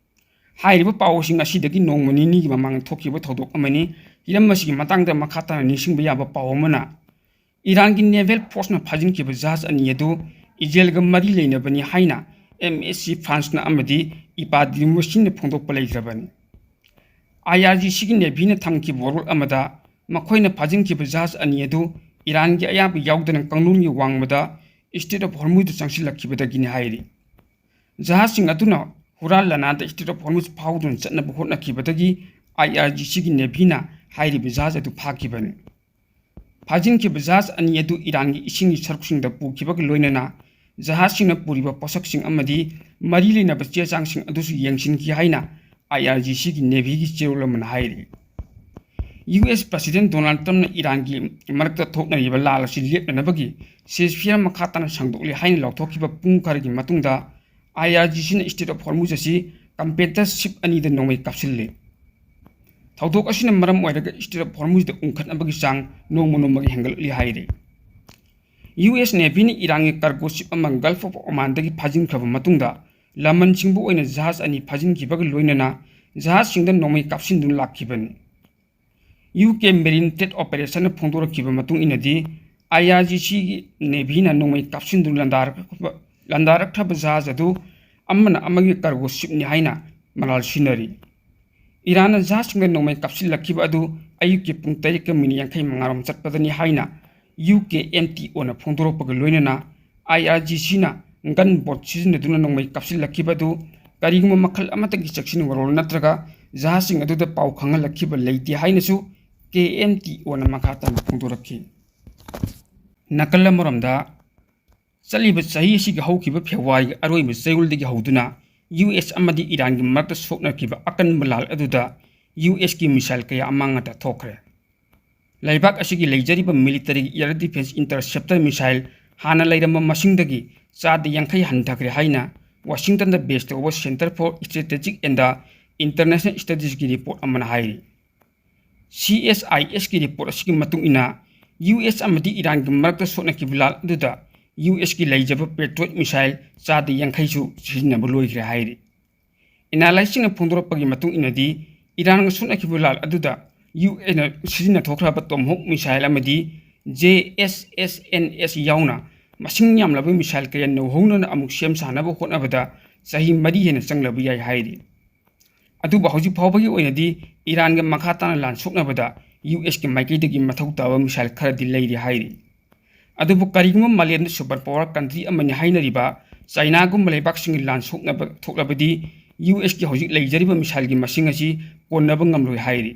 ꯍꯥꯏꯔꯤꯕ ꯄꯥꯎꯁꯤꯡ ꯑꯁꯤꯗꯒꯤ ꯅꯣꯡꯃ ꯅꯤꯅꯤꯒꯤ ꯃꯃꯥꯡꯗ ꯊꯣꯛꯈꯤꯕ ꯊꯧꯗꯣꯛ ꯑꯃꯅꯤ꯫ ꯍꯤꯔꯝ ꯑꯁꯤꯒꯤ ꯃꯇꯥꯡꯗ ꯃꯈꯥ ꯇꯥꯅ ꯅꯤꯡꯁꯤꯡꯕ ꯌꯥꯕ ꯄꯥꯎ ꯑꯃꯅ, ꯏꯔꯥꯟꯒꯤ naval forceꯅ ꯐꯥꯖꯤꯟꯈꯤꯕ ꯖꯍꯥꯖ ꯑꯅꯤ ꯑꯗꯨ ꯏꯖꯔꯦꯜꯒ ꯃꯔꯤ ꯂꯩꯅꯕꯅꯤ ꯍꯥꯏꯅ M S C Franceꯅ ꯑꯃꯗꯤ ꯏꯄꯥ ꯗꯤꯃꯣꯁꯤꯟꯅ ꯐꯣꯡꯗꯣꯛꯄ ꯂꯩꯈ꯭ꯔꯕꯅꯤ꯫ IRGCꯒꯤ Navyꯅ ꯊꯝꯈꯤꯕ ꯋꯥꯔꯣꯜ ꯑꯃꯗ, ꯃꯈꯣꯏꯅ ꯐꯥꯖꯤꯟꯈꯤꯕ ꯖꯍꯥꯖ ꯑꯅꯤ ꯑꯗꯨ ꯏꯔꯥꯟꯒꯤ ꯑꯌꯥꯕ ꯌꯥꯎꯗꯅ ꯀꯥꯡꯂꯣꯟꯒꯤ ꯋꯥꯡꯃꯗ Strait of Hormuzꯗ ꯆꯪꯁꯤꯜꯂꯛꯈꯤꯕꯗꯒꯤꯅꯤ ꯍꯥꯏꯔꯤ꯫ ꯖꯍꯥꯖꯁꯤꯡ ꯑꯗꯨꯅ ꯍꯨꯔꯥꯟ ꯂꯥꯟꯅꯥꯗ Strait of Hormuz ꯐꯥꯎꯗꯨꯅ ꯆꯠꯅꯕ ꯍꯣꯠꯅꯈꯤꯕꯗꯒꯤ IRGCꯒꯤ Navyꯅ ꯍꯥꯏꯔꯤꯕ ꯖꯍꯥꯖ ꯑꯗꯨ ꯐꯥꯈꯤꯕꯅꯤ꯫ ꯐꯥꯖꯤꯟꯈꯤꯕ ꯖꯍꯥꯖ ꯑꯅꯤ ꯑꯗꯨ ꯏꯔꯥꯟꯒꯤ ꯏꯁꯤꯡꯒꯤ ꯁꯔꯨꯛꯁꯤꯡꯗ ꯄꯨꯈꯤꯕꯒ ꯂꯣꯏꯅꯅ ꯖꯍꯥꯖꯁꯤꯡꯅ ꯄꯨꯔꯤꯕ ꯄꯣꯠꯁꯛꯁꯤꯡ ꯑꯃꯗꯤ ꯃꯔꯤ ꯂꯩꯅꯕ ꯆꯦ ꯆꯥꯡꯁꯤꯡ ꯑꯗꯨꯁꯨ ꯌꯦꯡꯁꯤꯟꯈꯤ ꯍꯥꯏꯅ IRGCꯒꯤ Navyꯒꯤ ꯆꯦꯔꯣꯜ ꯑꯃꯅ ꯍꯥꯏꯔꯤ꯫ ꯌꯨ ꯑꯦꯁ President Donald Trumpꯅ ꯏꯔꯥꯟꯒꯤ ꯃꯔꯛꯇ ꯊꯣꯛꯅꯔꯤꯕ ꯂꯥꯜ ꯑꯁꯤ ꯂꯦꯞꯅꯅꯕꯒꯤ ceasefire ꯃꯈꯥ ꯇꯥꯅ ꯁꯥꯡꯗꯣꯛꯂꯤ ꯍꯥꯏꯅ ꯂꯥꯎꯊꯣꯛꯈꯤꯕ ꯄꯨꯡ ꯈꯔꯒꯤ ꯃꯇꯨꯡꯗ, IRGCꯅ Strait of Hormuz ꯑꯁꯤ container ship ꯑꯅꯤꯗ ꯅꯣꯡꯃꯩ ꯀꯥꯞꯁꯤꯜꯂꯤ꯫ ꯊꯧꯗꯣꯛ ꯑꯁꯤꯅ ꯃꯔꯝ ꯑꯣꯏꯔꯒ Strait of Hormuzꯗ ꯎꯪꯈꯠꯅꯕꯒꯤ ꯆꯥꯡ ꯅꯣꯡꯃ ꯅꯣꯡꯃꯒꯤ ꯍꯦꯟꯒꯠꯂꯛꯂꯤ ꯍꯥꯏꯔꯤ꯫ ꯌꯨ ꯑꯦꯁ Navyꯅ ꯏꯔꯥꯟꯒꯤ cargo ship ꯑꯃ Gulf of Omanꯗꯒꯤ ꯐꯥꯖꯤꯟꯈ꯭ꯔꯕ ꯃꯇꯨꯡꯗ, ꯂꯃꯟ ꯁꯤꯡꯕ ꯑꯣꯏꯅ ꯖꯍꯥꯖ ꯑꯅꯤ ꯐꯥꯖꯤꯟꯈꯤꯕꯒ ꯂꯣꯏꯅꯅ ꯖꯍꯥꯖꯁꯤꯡꯗ ꯅꯣꯡꯃꯩ ꯀꯥꯞꯁꯤꯟꯗꯨꯅ ꯂꯥꯛꯈꯤꯕꯅꯤ꯫ ꯌꯨ ꯀꯦ Marine Trade Operationꯅ ꯐꯣꯡꯗꯣꯔꯛꯈꯤꯕ ꯃꯇꯨꯡ ꯏꯟꯅꯗꯤ, IRGCꯒꯤ Navyꯅ ꯅꯣꯡꯃꯩ ꯀꯥꯞꯁꯤꯟꯗꯨꯅ ꯂꯥꯟꯗꯥꯔꯛꯈ꯭ꯔꯕ, ꯂꯥꯟꯗꯥꯔꯛꯈ꯭ꯔꯕ ꯖꯍꯥꯖ ꯑꯗꯨ ꯑꯃꯅ ꯑꯃꯒꯤ cargo shipꯅꯤ ꯍꯥꯏꯅ ꯃꯔꯥꯜ ꯁꯤꯟꯅꯔꯤ꯫ ꯏꯔꯥꯟꯅ ꯖꯍꯥꯖꯁꯤꯡꯗ ꯅꯣꯡꯃꯩ ꯀꯥꯞꯁꯤꯜꯂꯛꯈꯤꯕ ꯑꯗꯨ ꯑꯌꯨꯛꯀꯤ ꯄꯨꯡ ꯇꯔꯦꯠꯀ minute ꯌꯥꯡꯈꯩ ꯃꯉꯥꯔꯣꯝ ꯆꯠꯄꯗꯅꯤ ꯍꯥꯏꯅ ꯌꯨ ꯀꯦ M T Oꯅ ꯐꯣꯡꯗꯣꯔꯛꯄꯒ ꯂꯣꯏꯅꯅ, IRGCꯅ gun boat ꯁꯤꯖꯤꯟꯅꯗꯨꯅ ꯅꯣꯡꯃꯩ ꯀꯥꯞꯁꯤꯜꯂꯛꯈꯤꯕ ꯑꯗꯨ ꯀꯔꯤꯒꯨꯝꯕ ꯃꯈꯜ ꯑꯃꯠꯇꯒꯤ ꯆꯦꯛꯁꯤꯟ ꯋꯥꯔꯣꯜ ꯅꯠꯇ꯭ꯔꯒ ꯖꯍꯥꯖꯁꯤꯡ ꯑꯗꯨꯗ ꯄꯥꯎ ꯈꯪꯍꯜꯂꯛꯈꯤꯕ ꯂꯩꯇꯦ ꯍꯥꯏꯅꯁꯨ ꯀꯦ ꯑꯦꯝ ꯇꯤ ꯑꯣꯅ ꯃꯈꯥ ꯇꯥꯅ ꯐꯣꯡꯗꯣꯔꯛꯈꯤ꯫ ꯅꯥꯀꯜ ꯑꯃꯔꯣꯝꯗ, ꯆꯠꯂꯤꯕ ꯆꯍꯤ ꯑꯁꯤꯒꯤ ꯍꯧꯈꯤꯕ ꯐꯦꯕ꯭ꯔꯨꯋꯥꯔꯤꯒꯤ ꯑꯔꯣꯏꯕ ꯆꯌꯣꯜꯗꯒꯤ ꯍꯧꯗꯨꯅ ꯌꯨ ꯑꯦꯁ ꯑꯃꯗꯤ ꯏꯔꯥꯟꯒꯤ ꯃꯔꯛꯇ ꯁꯣꯛꯅꯈꯤꯕ ꯑꯀꯟꯕ ꯂꯥꯜ ꯑꯗꯨꯗ ꯌꯨ ꯑꯦꯁꯀꯤ ꯃꯤꯁꯥꯏꯜ ꯀꯌꯥ ꯑꯃꯥꯡ ꯑꯇꯥ ꯊꯣꯛꯈ꯭ꯔꯦ꯫ ꯂꯩꯕꯥꯛ ꯑꯁꯤꯒꯤ ꯂꯩꯖꯔꯤꯕ ꯃꯤꯂꯤꯇꯔꯤꯒꯤ ꯑꯦꯌꯔ ꯗꯤꯐꯦꯟꯁ ꯏꯟꯇꯔꯁꯦꯞꯇꯔ ꯃꯤꯁꯥꯏꯜ ꯍꯥꯟꯅ ꯂꯩꯔꯝꯕ ꯃꯁꯤꯡꯗꯒꯤ ꯆꯥꯗ ꯌꯥꯡꯈꯩ ꯍꯟꯊꯈ꯭ꯔꯦ ꯍꯥꯏꯅ ꯋꯥꯁꯤꯡꯇꯟꯗ ꯕꯦꯁ ꯇꯧꯕ Center for Strategic and International Studiesꯀꯤ ꯔꯤꯄꯣꯔꯠ ꯑꯃꯅ ꯍꯥꯏꯔꯤ꯫ ꯁꯤ ꯑꯦꯁ ꯑꯥꯏ ꯑꯦꯁꯀꯤ ꯔꯤꯄꯣꯔꯠ ꯑꯁꯤꯒꯤ ꯃꯇꯨꯡ ꯏꯟꯅ, ꯌꯨ ꯑꯦꯁ ꯑꯃꯗꯤ ꯏꯔꯥꯟꯒꯤ ꯃꯔꯛꯇ ꯁꯣꯛꯅꯈꯤꯕ ꯂꯥꯜ ꯑꯗꯨꯗ ꯌꯨ ꯑꯦꯁꯀꯤ ꯂꯩꯖꯕ ꯄꯦꯇ꯭ꯔꯣꯏꯠ ꯃꯤꯁꯥꯏꯜ ꯆꯥꯗ ꯌꯥꯡꯈꯩꯁꯨ ꯁꯤꯖꯤꯟꯅꯕ ꯂꯣꯏꯈ꯭ꯔꯦ ꯍꯥꯏꯔꯤ꯫ ꯑꯦꯅꯥꯂꯥꯏꯁꯁꯤꯡꯅ ꯐꯣꯡꯗꯣꯔꯛꯄꯒꯤ ꯃꯇꯨꯡ ꯏꯟꯅꯗꯤ, ꯏꯔꯥꯟꯒ ꯁꯣꯛꯅꯈꯤꯕ ꯂꯥꯜ ꯑꯗꯨꯗ ꯌꯨ ꯑꯦꯁꯅ ꯁꯤꯖꯤꯟꯅꯊꯣꯛꯈ꯭ꯔꯕ ꯇꯣꯝꯍꯣꯛ ꯃꯤꯁꯥꯏꯜ ꯑꯃꯗꯤ ꯖꯦ ꯑꯦꯁ ꯑꯦꯁ ꯑꯦꯟ ꯑꯦꯁ ꯌꯥꯎꯅ ꯃꯁꯤꯡ ꯌꯥꯝꯂꯕ ꯃꯤꯁꯥꯏꯜ ꯀꯌꯥ ꯅꯧꯍꯧꯅꯅ ꯑꯃꯨꯛ ꯁꯦꯝ ꯁꯥꯅꯕ ꯍꯣꯠꯅꯕꯗ ꯆꯍꯤ ꯃꯔꯤ ꯍꯦꯟꯅ ꯆꯪꯂꯕ ꯌꯥꯏ ꯍꯥꯏꯔꯤ꯫ ꯑꯗꯨꯕꯨ ꯍꯧꯖꯤꯛ ꯐꯥꯎꯕꯒꯤ ꯑꯣꯏꯅꯗꯤ ꯏꯔꯥꯟꯒ ꯃꯈꯥ ꯇꯥꯅ ꯂꯥꯟ ꯁꯣꯛꯅꯕꯗ ꯌꯨ ꯑꯦꯁꯀꯤ ꯃꯥꯏꯀꯩꯗꯒꯤ ꯃꯊꯧ ꯇꯥꯕ ꯃꯤꯁꯥꯏꯜ ꯈꯔꯗꯤ ꯂꯩꯔꯤ ꯍꯥꯏꯔꯤ꯫ ꯑꯗꯨꯕꯨ ꯀꯔꯤꯒꯨꯝꯕ ꯃꯥꯂꯦꯝꯗ ꯁꯨꯄꯔ ꯄꯥꯋꯔ ꯀꯟꯇ꯭ꯔꯤ ꯑꯃꯅꯤ ꯍꯥꯏꯅꯔꯤꯕ ꯆꯥꯏꯅꯥꯒꯨꯝꯕ ꯂꯩꯕꯥꯛꯁꯤꯡꯒꯤ ꯂꯥꯟ ꯁꯣꯛꯅꯕ ꯊꯣꯛꯂꯕꯗꯤ, ꯌꯨ ꯑꯦꯁꯀꯤ ꯍꯧꯖꯤꯛ ꯂꯩꯖꯔꯤꯕ ꯃꯤꯁꯥꯏꯜꯒꯤ ꯃꯁꯤꯡ ꯑꯁꯤ ꯀꯣꯟꯅꯕ ꯉꯝꯂꯣꯏ ꯍꯥꯏꯔꯤ꯫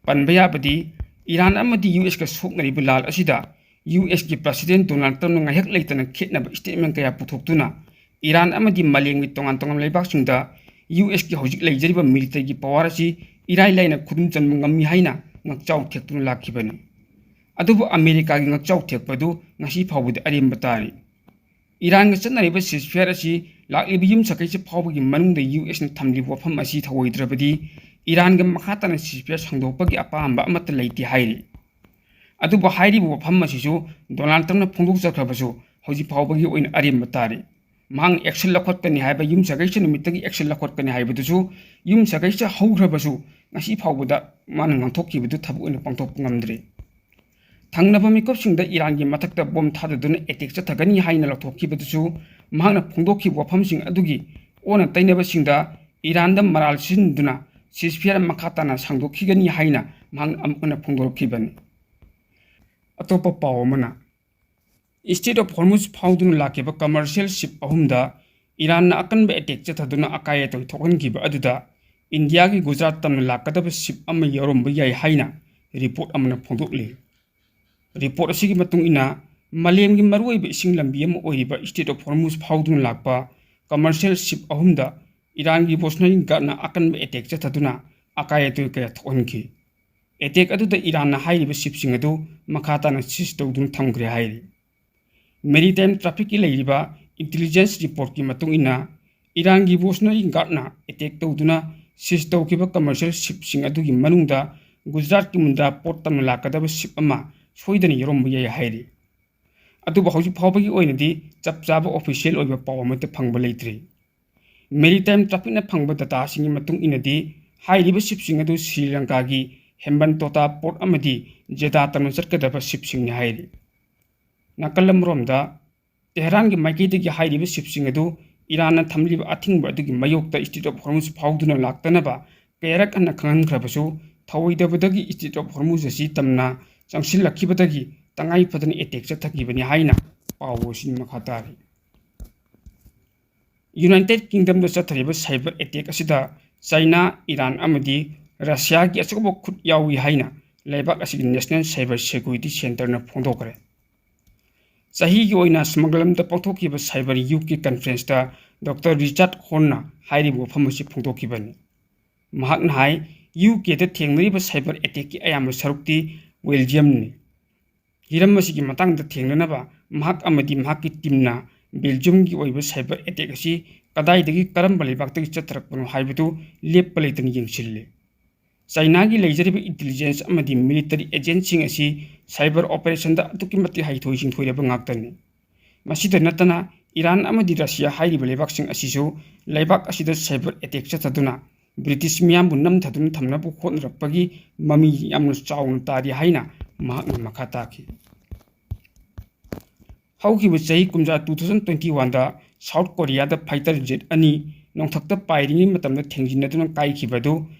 ꯄꯟꯕ ꯌꯥꯕꯗꯤ, ꯏꯔꯥꯟ ꯑꯃꯗꯤ ꯌꯨ ꯑꯦꯁꯀ ꯁꯣꯛꯅꯔꯤꯕ ꯂꯥꯜ ꯑꯁꯤꯗ ꯌꯨ ꯑꯦꯁꯀꯤ ꯄ꯭ꯔꯁꯤꯗꯦꯟ ꯗꯣꯅꯥꯜꯗ ꯇ꯭ꯔꯝꯞꯅ ꯉꯥꯏꯍꯥꯛ ꯂꯩꯇꯅ ꯈꯦꯠꯅꯕ ꯁ꯭ꯇꯦꯠꯃꯦꯟ ꯀꯌꯥ ꯄꯨꯊꯣꯛꯇꯨꯅ ꯏꯔꯥꯟ ꯑꯃꯗꯤ ꯃꯥꯂꯦꯝꯒꯤ ꯇꯣꯉꯥꯟ ꯇꯣꯉꯥꯟꯕ ꯂꯩꯕꯥꯛꯁꯤꯡꯗ ꯌꯨ ꯑꯦꯁꯀꯤ ꯍꯧꯖꯤꯛ ꯂꯩꯖꯔꯤꯕ ꯃꯤꯂꯤꯇꯔꯤꯒꯤ ꯄꯥꯋꯔ ꯑꯁꯤ ꯏꯔꯥꯏ ꯂꯥꯏꯅ ꯈꯨꯗꯨꯝ ꯆꯟꯕ ꯉꯝꯃꯤ ꯍꯥꯏꯅ ꯉꯛꯆꯥꯎ ꯊꯦꯛꯇꯨꯅ ꯂꯥꯛꯈꯤꯕꯅꯤ꯫ ꯑꯗꯨꯕꯨ ꯑꯃꯦꯔꯤꯀꯥꯒꯤ ꯉꯛꯆꯥꯎ ꯊꯦꯛꯄ ꯑꯗꯨ ꯉꯁꯤ ꯐꯥꯎꯕꯗ ꯑꯔꯦꯝꯕ ꯇꯥꯔꯤ꯫ ꯏꯔꯥꯟꯒ ꯆꯠꯅꯔꯤꯕ ceasefire ꯑꯁꯤ ꯂꯥꯛꯂꯤꯕ ꯌꯨꯝꯁꯀꯩꯁ ꯐꯥꯎꯕꯒꯤ ꯃꯅꯨꯡꯗ ꯌꯨ ꯑꯦꯁꯅ ꯊꯝꯂꯤꯕ ꯋꯥꯐꯝ ꯑꯁꯤ ꯊꯧꯑꯣꯏꯗ꯭ꯔꯕꯗꯤ ꯏꯔꯥꯟꯒ ꯃꯈꯥ ꯇꯥꯅ ceasefire ꯁꯥꯡꯗꯣꯛꯄꯒꯤ ꯑꯄꯥꯝꯕ ꯑꯃꯠꯇ ꯂꯩꯇꯦ ꯍꯥꯏꯔꯤ꯫ ꯑꯗꯨꯕꯨ ꯍꯥꯏꯔꯤꯕ ꯋꯥꯐꯝ ꯑꯁꯤꯁꯨ ꯗꯣꯅꯥꯜꯗ ꯇ꯭ꯔꯝꯞꯅ ꯐꯣꯡꯗꯣꯛꯆꯈ꯭ꯔꯕꯁꯨ ꯍꯧꯖꯤꯛ ꯐꯥꯎꯕꯒꯤ ꯑꯣꯏꯅ ꯑꯔꯦꯝꯕ ꯇꯥꯔꯤ꯫ ꯃꯍꯥꯛꯅ action ꯂꯧꯈꯠꯀꯅꯤ ꯍꯥꯏꯕ, ꯌꯨꯝꯁꯀꯩꯁ ꯅꯨꯃꯤꯠꯇꯒꯤ action ꯂꯧꯈꯠꯀꯅꯤ ꯍꯥꯏꯕꯗꯨꯁꯨ ꯌꯨꯝꯁꯀꯩꯁ ꯍꯧꯈ꯭ꯔꯕꯁꯨ ꯉꯁꯤ ꯐꯥꯎꯕꯗ ꯃꯥꯅ ꯉꯥꯡꯊꯣꯛꯈꯤꯕꯗꯨ ꯊꯕꯛ ꯑꯣꯏꯅ ꯄꯥꯡꯊꯣꯛꯄ ꯉꯝꯗ꯭ꯔꯤ꯫ ꯊꯪꯅꯕ ꯃꯤꯀꯨꯞꯁꯤꯡꯗ ꯏꯔꯥꯟꯒꯤ ꯃꯊꯛꯇ ꯕꯣꯝ ꯊꯥꯗꯗꯨꯅ attack ꯆꯠꯊꯒꯅꯤ ꯍꯥꯏꯅ ꯂꯥꯎꯊꯣꯛꯈꯤꯕꯗꯨꯁꯨ ꯃꯍꯥꯛꯅ ꯐꯣꯡꯗꯣꯛꯈꯤꯕ ꯋꯥꯐꯝꯁꯤꯡ ꯑꯗꯨꯒꯤ ꯑꯣꯟꯅ ꯇꯩꯅꯕꯁꯤꯡꯗ ꯏꯔꯥꯟꯗ ꯃꯔꯥꯜ ꯁꯤꯖꯤꯟꯅꯗꯨꯅ ceasefire ꯃꯈꯥ ꯇꯥꯅ ꯁꯥꯡꯗꯣꯛꯈꯤꯒꯅꯤ ꯍꯥꯏꯅ ꯃꯍꯥꯛꯅ ꯑꯃꯨꯛ ꯍꯟꯅ ꯐꯣꯡꯗꯣꯔꯛꯈꯤꯕꯅꯤ꯫ ꯑꯇꯣꯞꯄ ꯄꯥꯎ ꯑꯃꯅ, Strait of Hormuz ꯐꯥꯎꯗꯨꯅ ꯂꯥꯛꯈꯤꯕ commercial ship ꯑꯍꯨꯝꯗ ꯏꯔꯥꯟꯅ ꯑꯀꯟꯕ attack ꯆꯠꯊꯗꯨꯅ ꯑꯀꯥꯏ ꯑꯇꯣꯏ ꯊꯣꯛꯍꯟꯈꯤꯕ ꯑꯗꯨꯗ ꯏꯟꯗꯤꯌꯥꯒꯤ ꯒꯨꯖꯔꯥꯠ ꯇꯝꯅ ꯂꯥꯛꯀꯗꯕ ship ꯑꯃ ꯌꯥꯎꯔꯝꯕ ꯌꯥꯏ ꯍꯥꯏꯅ report ꯑꯃꯅ ꯐꯣꯡꯗꯣꯛꯂꯤ꯫ Report ꯑꯁꯤꯒꯤ ꯃꯇꯨꯡ ꯏꯟꯅ, ꯃꯥꯂꯦꯝꯒꯤ ꯃꯔꯨꯑꯣꯏꯕ ꯏꯁꯤꯡ ꯂꯝꯕꯤ ꯑꯃ ꯑꯣꯏꯔꯤꯕ Strait of Hormuz ꯐꯥꯎꯗꯨꯅ ꯂꯥꯛꯄ commercial ship ꯑꯍꯨꯝꯗ ꯏꯔꯥꯟꯒꯤ Bosnia Guardꯅ ꯑꯀꯟꯕ attack ꯆꯠꯊꯗꯨꯅ ꯑꯀꯥꯏ ꯑꯇꯣꯏ ꯀꯌꯥ ꯊꯣꯛꯍꯟꯈꯤ꯫ Attack ꯑꯗꯨꯗ ꯏꯔꯥꯟꯅ ꯍꯥꯏꯔꯤꯕ shipꯁꯤꯡ ꯑꯗꯨ ꯃꯈꯥ ꯇꯥꯅ seize ꯇꯧꯗꯨꯅ ꯊꯝꯈ꯭ꯔꯦ ꯍꯥꯏꯔꯤ꯫ Maritime trafficꯀꯤ ꯂꯩꯔꯤꯕ intelligence reportꯀꯤ ꯃꯇꯨꯡ ꯏꯟꯅ, ꯏꯔꯥꯟꯒꯤ Bosnia Guardꯅ attack ꯇꯧꯗꯨꯅ seize ꯇꯧꯈꯤꯕ commercial shipꯁꯤꯡ ꯑꯗꯨꯒꯤ ꯃꯅꯨꯡꯗ ꯒꯨꯖꯔꯥꯠꯀꯤ ꯃꯨꯟꯗ꯭ꯔꯥ port ꯇꯝꯅ ꯂꯥꯛꯀꯗꯕ ship ꯑꯃ ꯁꯣꯏꯗꯅ ꯌꯥꯎꯔꯝꯕ ꯌꯥꯏ ꯍꯥꯏꯔꯤ꯫ ꯑꯗꯨꯕꯨ ꯍꯧꯖꯤꯛ ꯐꯥꯎꯕꯒꯤ ꯑꯣꯏꯅꯗꯤ ꯆꯞ ꯆꯥꯕ official ꯑꯣꯏꯕ ꯄꯥꯎ ꯑꯃꯠꯇ ꯐꯪꯕ ꯂꯩꯇ꯭ꯔꯤ꯫ Maritime trafficꯅ ꯐꯪꯕ dataꯁꯤꯡꯒꯤ ꯃꯇꯨꯡ ꯏꯟꯅꯗꯤ, ꯍꯥꯏꯔꯤꯕ shipꯁꯤꯡ ꯑꯗꯨ ꯁ꯭ꯔꯤ ꯂꯪꯀꯥꯒꯤ ꯍꯦꯝꯕꯟꯇꯣꯇꯥ port ꯑꯃꯗꯤ ꯖꯦꯗꯥ ꯇꯝꯅ ꯆꯠꯀꯗꯕ shipꯁꯤꯡꯅꯤ ꯍꯥꯏꯔꯤ꯫ ꯅꯥꯀꯜ ꯑꯃꯔꯣꯝꯗ, ꯇꯦꯍꯔꯥꯟꯒꯤ ꯃꯥꯏꯀꯩꯗꯒꯤ ꯍꯥꯏꯔꯤꯕ shipꯁꯤꯡ ꯑꯗꯨ ꯏꯔꯥꯟꯅ ꯊꯝꯂꯤꯕ ꯑꯊꯤꯡꯕ ꯑꯗꯨꯒꯤ ꯃꯥꯌꯣꯛꯇ Strait of Hormuz ꯐꯥꯎꯗꯨꯅ ꯂꯥꯛꯇꯅꯕ ꯀꯌꯥꯔꯛ ꯍꯟꯅ ꯈꯪꯍꯟꯈ꯭ꯔꯕꯁꯨ, ꯊꯧꯑꯣꯏꯗꯕꯗꯒꯤ Strait of Hormuz ꯑꯁꯤ ꯇꯝꯅ ꯆꯪꯁꯤꯜꯂꯛꯈꯤꯕꯗꯒꯤ ꯇꯉꯥꯏ ꯐꯗꯅ attack ꯆꯠꯊꯈꯤꯕꯅꯤ ꯍꯥꯏꯅ ꯄꯥꯎ ꯑꯁꯤꯅ ꯃꯈꯥ ꯇꯥꯔꯤ꯫ United Kingdomꯗ ꯆꯠꯊꯔꯤꯕ cyber attack ꯑꯁꯤꯗ ꯆꯥꯏꯅꯥ, ꯏꯔꯥꯟ ꯑꯃꯗꯤ ꯔꯁꯤꯌꯥꯒꯤ ꯑꯆꯧꯕ ꯈꯨꯠ ꯌꯥꯎꯏ ꯍꯥꯏꯅ ꯂꯩꯕꯥꯛ ꯑꯁꯤꯒꯤ National Cyber Security Centreꯅ ꯐꯣꯡꯗꯣꯛꯈ꯭ꯔꯦ꯫ ꯆꯍꯤꯒꯤ ꯑꯣꯏꯅ ꯁꯃꯒꯂꯝꯗ ꯄꯥꯡꯊꯣꯛꯈꯤꯕ cyber ꯌꯨꯒꯀꯤ conferenceꯇ Doctor Richard Hornꯅ ꯍꯥꯏꯔꯤꯕ ꯋꯥꯐꯝ ꯑꯁꯤ ꯐꯣꯡꯗꯣꯛꯈꯤꯕꯅꯤ꯫ ꯃꯍꯥꯛꯅ ꯍꯥꯏ, UKꯗ ꯊꯦꯡꯅꯔꯤꯕ cyber attackꯀꯤ ꯑꯌꯥꯝꯕ ꯁꯔꯨꯛꯇꯤ Belgiumꯅꯤ꯫ ꯍꯤꯔꯝ ꯑꯁꯤꯒꯤ ꯃꯇꯥꯡꯗ ꯊꯦꯡꯅꯅꯕ ꯃꯍꯥꯛ ꯑꯃꯗꯤ ꯃꯍꯥꯛꯀꯤ teamꯅ Belgiumꯒꯤ ꯑꯣꯏꯕ cyber attack ꯑꯁꯤ ꯀꯗꯥꯏꯗꯒꯤ ꯀꯔꯝꯕ ꯂꯩꯕꯥꯛꯇꯒꯤ ꯆꯠꯊꯔꯛꯄꯅꯣ ꯍꯥꯏꯕꯗꯨ ꯂꯦꯞꯄ ꯂꯩꯇꯅ ꯌꯦꯡꯁꯤꯜꯂꯤ꯫ ꯆꯥꯏꯅꯥꯒꯤ ꯂꯩꯖꯔꯤꯕ intelligence ꯑꯃꯗꯤ military agentꯁꯤꯡ ꯑꯁꯤ cyber operationꯗ ꯑꯗꯨꯛꯀꯤ ꯃꯇꯤꯛ ꯍꯩꯊꯣꯏ ꯁꯤꯡꯊꯣꯏꯔꯕ ꯉꯥꯛꯇꯅꯤ꯫ ꯃꯁꯤꯗ ꯅꯠꯇꯅ, ꯏꯔꯥꯟ ꯑꯃꯗꯤ ꯔꯁꯤꯌꯥ ꯍꯥꯏꯔꯤꯕ ꯂꯩꯕꯥꯛꯁꯤꯡ ꯑꯁꯤꯁꯨ ꯂꯩꯕꯥꯛ ꯑꯁꯤꯗ cyber attack ꯆꯠꯊꯗꯨꯅ British ꯃꯤꯌꯥꯝꯕꯨ ꯅꯝꯊꯗꯨꯅ ꯊꯝꯅꯕ ꯍꯣꯠꯅꯔꯛꯄꯒꯤ ꯃꯃꯤ ꯌꯥꯝꯅ ꯆꯥꯎꯅ ꯇꯥꯔꯤ ꯍꯥꯏꯅ ꯃꯍꯥꯛꯅ ꯃꯈꯥ ꯇꯥꯈꯤ꯫ ꯍꯧꯈꯤꯕ ꯆꯍꯤ ꯀꯨꯝꯖꯥ two thousand twenty oneꯗ South Koreaꯗ fighter jet ꯑꯅꯤ ꯅꯣꯡꯊꯛꯇ ꯄꯥꯏꯔꯤꯉꯩ ꯃꯇꯝꯗ ꯊꯦꯡꯖꯤꯟꯅꯗꯨꯅ ꯀꯥꯏꯈꯤꯕ ꯑꯗꯨ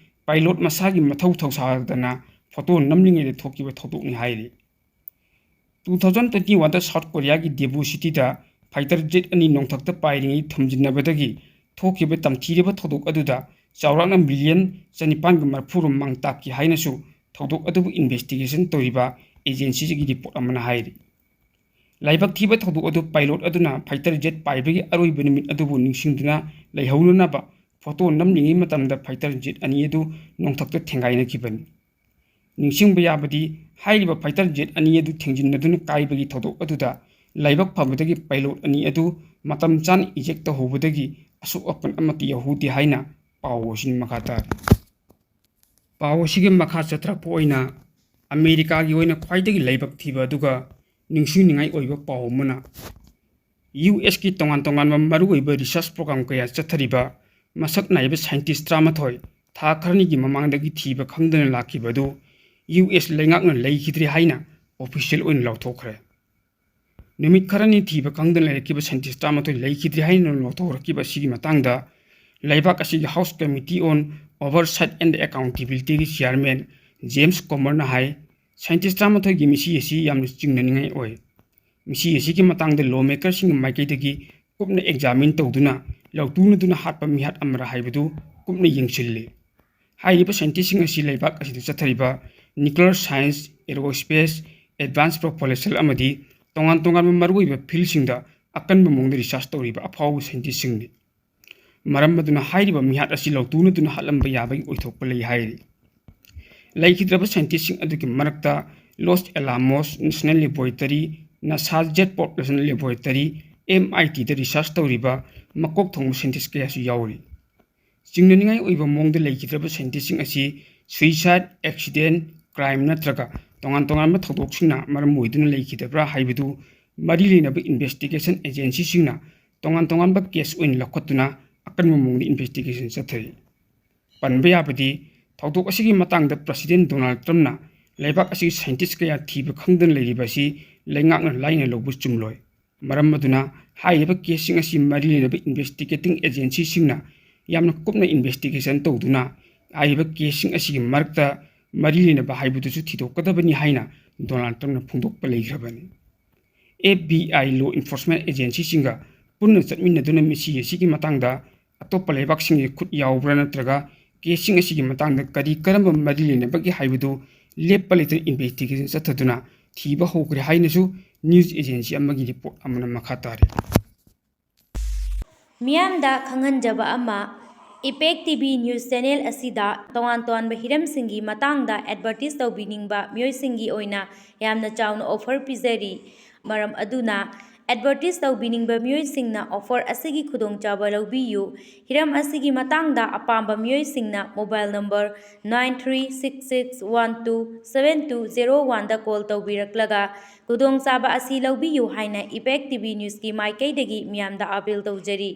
pilot ꯃꯁꯥꯒꯤ ꯃꯊꯧ ꯊꯧꯁꯥꯗꯅ photo ꯅꯝꯂꯤꯉꯩꯗ ꯊꯣꯛꯈꯤꯕ ꯊꯧꯗꯣꯛꯅꯤ ꯍꯥꯏꯔꯤ꯫ Two thousand twenty one the south ꯀꯣꯔꯤꯌꯥꯒꯤ ꯗꯦꯕꯨ ꯁꯤꯇꯤꯗ ꯐꯥꯏꯇꯔ ꯖꯦꯠ ꯑꯅꯤ ꯅꯣꯡꯊꯛꯇ ꯄꯥꯏꯔꯤꯉꯩ ꯊꯣꯝꯖꯤꯟꯅꯕꯗꯒꯤ ꯊꯣꯛꯈꯤꯕ ꯇꯝꯊꯤꯔꯕ ꯊꯧꯗꯣꯛ ꯑꯗꯨꯗ ꯆꯥꯎꯔꯥꯛꯅ ꯃꯤꯂꯤꯌꯟ ꯆꯅꯤꯄꯥꯟꯒ ꯃꯔꯤꯐꯨ ꯔꯣꯝ ꯃꯥꯡ ꯇꯥꯛꯈꯤ ꯍꯥꯏꯅꯁꯨ ꯊꯧꯗꯣꯛ ꯑꯗꯨꯕꯨ ꯏꯟꯚꯦꯁꯇꯤꯒꯦꯁꯟ ꯇꯧꯔꯤꯕ ꯑꯦꯖꯦꯟꯁꯤꯒꯤ ꯔꯤꯄꯣꯔꯠ ꯑꯃꯅ ꯍꯥꯏꯔꯤ꯫ ꯂꯥꯏꯕꯛ ꯊꯤꯕ ꯊꯧꯗꯣꯛ ꯑꯗꯨ ꯄꯥꯏꯂꯣꯠ ꯑꯗꯨꯅ ꯐꯥꯏꯇꯔ ꯖꯦꯠ ꯄꯥꯏꯕꯒꯤ ꯑꯔꯣꯏꯕ ꯅꯨꯃꯤꯠ ꯑꯗꯨꯕꯨ ꯅꯤꯡꯁꯤꯡꯗꯨꯅ ꯂꯩꯍꯧꯅꯅꯕ ꯐꯣꯇꯣ ꯅꯝꯂꯤꯉꯩ ꯃꯇꯝꯗ ꯐꯥꯏꯇꯔ ꯖꯦꯠ ꯑꯅꯤ ꯑꯗꯨ ꯅꯣꯡꯊꯛꯇ ꯊꯦꯡꯒꯥꯏꯅꯈꯤꯕꯅꯤ꯫ ꯅꯤꯡꯁꯤꯡꯕ ꯌꯥꯕꯗꯤ, ꯍꯥꯏꯔꯤꯕ ꯐꯥꯏꯇꯔ ꯖꯦꯠ ꯑꯅꯤ ꯑꯗꯨ ꯊꯦꯡꯖꯤꯟꯅꯗꯨꯅ ꯀꯥꯏꯕꯒꯤ ꯊꯧꯗꯣꯛ ꯑꯗꯨꯗ ꯂꯥꯏꯕꯛ ꯐꯕꯗꯒꯤ ꯄꯥꯏꯂꯣꯠ ꯑꯅꯤ ꯑꯗꯨ ꯃꯇꯝ ꯆꯥꯅ ꯏꯖꯦꯛ ꯇꯧꯍꯧꯕꯗꯒꯤ ꯑꯁꯣꯛ ꯑꯄꯟ ꯑꯃꯠꯇ ꯌꯥꯎꯍꯧꯗꯦ ꯍꯥꯏꯅ ꯄꯥꯎ ꯑꯁꯤꯅ ꯃꯈꯥ ꯇꯥꯔꯤ꯫ ꯄꯥꯎ ꯑꯁꯤꯒꯤ ꯃꯈꯥ ꯆꯠꯊꯔꯛꯄ ꯑꯣꯏꯅ, ꯑꯃꯦꯔꯤꯀꯥꯒꯤ ꯑꯣꯏꯅ ꯈ꯭ꯋꯥꯏꯗꯒꯤ ꯂꯥꯏꯕꯛ ꯊꯤꯕ ꯑꯗꯨꯒ ꯅꯤꯡꯁꯤꯡꯅꯤꯡꯉꯥꯏ ꯑꯣꯏꯕ ꯄꯥꯎ ꯑꯃꯅ, ꯌꯨ ꯑꯦꯁꯀꯤ ꯇꯣꯉꯥꯟ ꯇꯣꯉꯥꯟꯕ ꯃꯔꯨꯑꯣꯏꯕ ꯔꯤꯁꯔꯁ ꯄ꯭ꯔꯣꯒ꯭ꯔꯥꯝ ꯀꯌꯥ ꯆꯠꯊꯔꯤꯕ ꯃꯁꯛ ꯅꯥꯏꯕ ꯁꯥꯏꯟꯇꯤꯁ ꯇꯔꯥꯃꯥꯊꯣꯏ ꯊꯥ ꯈꯔꯅꯤꯒꯤ ꯃꯃꯥꯡꯗꯒꯤ ꯊꯤꯕ ꯈꯪꯗꯅ ꯂꯥꯛꯈꯤꯕ ꯑꯗꯨ ꯌꯨ ꯑꯦꯁ ꯂꯩꯉꯥꯛꯅ ꯂꯩꯈꯤꯗ꯭ꯔꯦ ꯍꯥꯏꯅ ꯑꯣꯐꯤꯁꯤꯌꯦꯜ ꯑꯣꯏꯅ ꯂꯥꯎꯊꯣꯛꯈ꯭ꯔꯦ꯫ ꯅꯨꯃꯤꯠ ꯈꯔꯅꯤ ꯊꯤꯕ ꯈꯪꯗꯅ ꯂꯩꯔꯛꯈꯤꯕ ꯁꯥꯏꯟꯇꯤꯁ ꯇꯔꯥꯃꯥꯊꯣꯏ ꯂꯩꯈꯤꯗ꯭ꯔꯦ ꯍꯥꯏꯅ ꯂꯥꯎꯊꯣꯛꯔꯛꯈꯤꯕ ꯑꯁꯤꯒꯤ ꯃꯇꯥꯡꯗ ꯂꯩꯕꯥꯛ ꯑꯁꯤꯒꯤ House Committee on Oversight and Accountability ꯒꯤ ꯆꯤꯌꯥꯔꯃꯦꯟ ꯖꯦꯝꯁ ꯀꯣꯃꯔꯅ ꯍꯥꯏ, ꯁꯥꯏꯟꯇꯤꯁ ꯇꯔꯥꯃꯥꯊꯣꯏꯒꯤ ꯃꯤꯁꯤ ꯑꯁꯤ ꯌꯥꯝꯅ ꯆꯤꯡꯅꯅꯤꯡꯉꯥꯏ ꯑꯣꯏ꯫ ꯃꯤꯁꯤ ꯑꯁꯤꯒꯤ ꯃꯇꯥꯡꯗ ꯂꯣ ꯃꯦꯀꯔꯁꯤꯡꯒꯤ ꯃꯥꯏꯀꯩꯗꯒꯤ ꯀꯨꯞꯅ ꯑꯦꯛꯖꯥꯃꯤꯟ ꯇꯧꯗꯨꯅ ꯂꯧꯇꯨꯅꯗꯨꯅ ꯍꯥꯠꯄ ꯃꯤꯍꯥꯠ ꯑꯃꯔ ꯍꯥꯏꯕꯗꯨ ꯀꯨꯞꯅ ꯌꯦꯡꯁꯤꯜꯂꯤ꯫ ꯍꯥꯏꯔꯤꯕ ꯁꯥꯏꯟꯇꯤꯁꯁꯤꯡ ꯑꯁꯤ ꯂꯩꯕꯥꯛ ꯑꯁꯤꯗ ꯆꯠꯊꯔꯤꯕ nuclear science, aerospace, advanced propulsion ꯑꯃꯗꯤ ꯇꯣꯉꯥꯟ ꯇꯣꯉꯥꯟꯕ ꯃꯔꯨꯑꯣꯏꯕ ꯐꯤꯜꯁꯤꯡꯗ ꯑꯀꯟꯕ ꯃꯑꯣꯡꯗ ꯔꯤꯁꯔꯁ ꯇꯧꯔꯤꯕ ꯑꯐꯥꯎꯕ ꯁꯥꯏꯟꯇꯤꯁꯁꯤꯡꯅꯤ꯫ ꯃꯔꯝ ꯑꯗꯨꯅ ꯍꯥꯏꯔꯤꯕ ꯃꯤꯍꯥꯠ ꯑꯁꯤ ꯂꯧꯇꯨꯅꯗꯨꯅ ꯍꯥꯠꯂꯝꯕ ꯌꯥꯕꯒꯤ ꯑꯣꯏꯊꯣꯛꯄ ꯂꯩ ꯍꯥꯏꯔꯤ꯫ ꯂꯩꯈꯤꯗ꯭ꯔꯕ ꯁꯥꯏꯟꯇꯤꯁꯁꯤꯡ ꯑꯗꯨꯒꯤ ꯃꯔꯛꯇ Los Alamos national laboratory, NASA jet propulsion laboratory, M I ꯇꯤꯗ ꯔꯤꯁꯔꯁ ꯇꯧꯔꯤꯕ ꯃꯀꯣꯛ ꯊꯣꯡꯕ ꯁꯥꯏꯟꯇꯤꯁ ꯀꯌꯥꯁꯨ ꯌꯥꯎꯔꯤ꯫ ꯆꯤꯡꯅꯅꯤꯡꯉꯥꯏ ꯑꯣꯏꯕ ꯃꯑꯣꯡꯗ ꯂꯩꯈꯤꯗ꯭ꯔꯕ ꯁꯥꯏꯟꯇꯤꯁꯁꯤꯡ ꯑꯁꯤ suicide, accident, crime ꯅꯠꯇ꯭ꯔꯒ ꯇꯣꯉꯥꯟ ꯇꯣꯉꯥꯟꯕ ꯊꯧꯗꯣꯛꯁꯤꯡꯅ ꯃꯔꯝ ꯑꯣꯏꯗꯨꯅ ꯂꯩꯈꯤꯗꯕ꯭ꯔꯥ ꯍꯥꯏꯕꯗꯨ ꯃꯔꯤ ꯂꯩꯅꯕ ꯏꯟꯚꯦꯁꯇꯤꯒꯦꯁꯟ ꯑꯦꯖꯦꯟꯁꯤꯁꯤꯡꯅ ꯇꯣꯉꯥꯟ ꯇꯣꯉꯥꯟꯕ ꯀꯦꯁ ꯑꯣꯏꯅ ꯂꯧꯈꯠꯇꯨꯅ ꯑꯀꯟꯕ ꯃꯑꯣꯡꯗ ꯏꯟꯚꯦꯁꯇꯤꯒꯦꯁꯟ ꯆꯠꯊꯔꯤ꯫ ꯄꯟꯕ ꯌꯥꯕꯗꯤ, ꯊꯧꯗꯣꯛ ꯑꯁꯤꯒꯤ ꯃꯇꯥꯡꯗ ꯄ꯭ꯔꯁꯤꯗꯦꯟ ꯗꯣꯅꯥꯜꯗ ꯇ꯭ꯔꯝꯞꯅ ꯂꯩꯕꯥꯛ ꯑꯁꯤꯒꯤ ꯁꯥꯏꯟꯇꯤꯁ ꯀꯌꯥ ꯊꯤꯕ ꯈꯪꯗꯅ ꯂꯩꯔꯤꯕ ꯑꯁꯤ ꯂꯩꯉꯥꯛꯅ ꯂꯥꯏꯅ ꯂꯧꯕ ꯆꯨꯝꯂꯣꯏ꯫ ꯃꯔꯝ ꯑꯗꯨꯅ ꯍꯥꯏꯔꯤꯕ ꯀꯦꯁꯁꯤꯡ ꯑꯁꯤ ꯃꯔꯤ ꯂꯩꯅꯕ ꯏꯟꯚꯦꯁꯇꯤꯒꯦꯇꯤꯡ ꯑꯦꯖꯦꯟꯁꯤꯁꯤꯡꯅ ꯌꯥꯝꯅ ꯀꯨꯞꯅ ꯏꯟꯚꯦꯁꯇꯤꯒꯦꯁꯟ ꯇꯧꯗꯨꯅ ꯍꯥꯏꯔꯤꯕ ꯀꯦꯁꯁꯤꯡ ꯑꯁꯤꯒꯤ ꯃꯔꯛꯇ ꯃꯔꯤ ꯂꯩꯅꯕ ꯍꯥꯏꯕꯗꯨꯁꯨ ꯊꯤꯗꯣꯛꯀꯗꯕꯅꯤ ꯍꯥꯏꯅ ꯗꯣꯅꯥꯜꯗ ꯇ꯭ꯔꯝꯞꯅ ꯐꯣꯡꯗꯣꯛꯄ ꯂꯩꯈ꯭ꯔꯕꯅꯤ꯫ ꯑꯦꯐ ꯕꯤ ꯑꯥꯏ law enforcement agencyꯁꯤꯡꯒ ꯄꯨꯟꯅ ꯆꯠꯃꯤꯟꯅꯗꯨꯅ ꯃꯤꯁꯤ ꯑꯁꯤꯒꯤ ꯃꯇꯥꯡꯗ ꯑꯇꯣꯞꯄ ꯂꯩꯕꯥꯛꯁꯤꯡꯒꯤ ꯈꯨꯠ ꯌꯥꯎꯕ꯭ꯔꯥ ꯅꯠꯇ꯭ꯔꯒ caseꯁꯤꯡ ꯑꯁꯤꯒꯤ ꯃꯇꯥꯡꯗ ꯀꯔꯤ ꯀꯔꯝꯕ ꯃꯔꯤ ꯂꯩꯅꯕꯒꯦ ꯍꯥꯏꯕꯗꯨ ꯂꯦꯞꯄ ꯂꯩꯇꯅ investigation ꯆꯠꯊꯗꯨꯅ ꯊꯤꯕ ꯍꯧꯈ꯭ꯔꯦ ꯍꯥꯏꯅꯁꯨ news agency ꯑꯃꯒꯤ report ꯑꯃꯅ ꯃꯈꯥ ꯇꯥꯔꯤ꯫ ꯃꯤꯌꯥꯝꯗ ꯈꯪꯍꯟꯖꯕ ꯑꯃ, Impact T V news channel ꯑꯁꯤꯗ ꯇꯣꯉꯥꯟ ꯇꯣꯉꯥꯟꯕ ꯍꯤꯔꯝꯁꯤꯡꯒꯤ ꯃꯇꯥꯡꯗ advertise ꯇꯧꯕꯤꯅꯤꯡꯕ ꯃꯤꯑꯣꯏꯁꯤꯡꯒꯤ ꯑꯣꯏꯅ ꯌꯥꯝꯅ ꯆꯥꯎꯅ offer ꯄꯤꯖꯔꯤ꯫ ꯃꯔꯝ ꯑꯗꯨꯅ advertise ꯇꯧꯕꯤꯅꯤꯡꯕ ꯃꯤꯑꯣꯏꯁꯤꯡꯅ offer ꯑꯁꯤꯒꯤ ꯈꯨꯗꯣꯡꯆꯥꯕ ꯂꯧꯕꯤꯌꯨ꯫ ꯍꯤꯔꯝ ꯑꯁꯤꯒꯤ ꯃꯇꯥꯡꯗ ꯑꯄꯥꯝꯕ ꯃꯤꯑꯣꯏꯁꯤꯡꯅ mobile number nine three six six one two seven two zero oneꯗ call ꯇꯧꯕꯤꯔꯛꯂꯒ ꯈꯨꯗꯣꯡꯆꯥꯕ ꯑꯁꯤ ꯂꯧꯕꯤꯌꯨ ꯍꯥꯏꯅ Impact T V newsꯀꯤ ꯃꯥꯏꯀꯩꯗꯒꯤ ꯃꯤꯌꯥꯝꯗ appeal ꯇꯧꯖꯔꯤ꯫